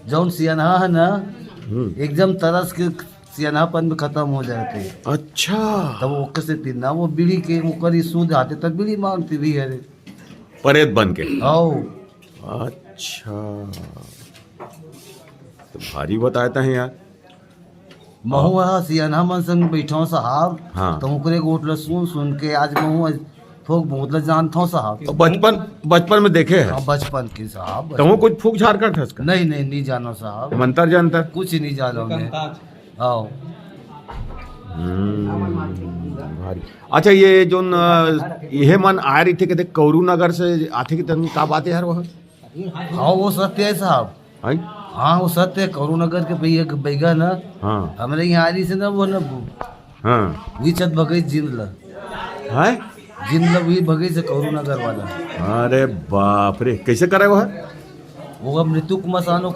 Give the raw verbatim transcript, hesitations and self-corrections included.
जौन सियनहा है ना, हम्म। एकदम तरस के सियनहापन में खत्म हो जाते। अच्छा। तब ओकर से तीन ना, वो बीड़ी के ओकर ही सूद आते, तब बीड़ी मांगती भी है रे। परेत बन के। आओ। अच्छा, तो भारी बताए थे यार। महू हा सियनहा मन संग बैठो साहब। हाँ। तो ओकरे गोठ ल सुन सुन के आज महू थोक बहुत ल जानथो साहब। तो बचपन, बचपन में देखे है। हाँ, बचपन के साहब, तो वो बचपन। कुछ फूक झार कर ठसका? नहीं, नहीं, नहीं जानो साहब। मंतर जंतर? कुछ नहीं जानो मैं। आओ। हम्म, भारी। अच्छा, ये जोन, अ, इहे मन आए रहिथे कते कौरू नगर से आथे के तन का बात है यार वह? हाँ, वो सत्य है साहब। हैं? हाँ, वो सत्य है। कौरू नगर के भैया, बैगा ना, हाँ। हमरे यहाँ आ रही से ना, वो ना, हाँ। वी छत भगई जिंद ला। हैं? जिंद ला वी भगई से कौरू नगर वाला। अरे बाप रे, कैसे करे वो है? वो अब मृत्यु कुमार सानो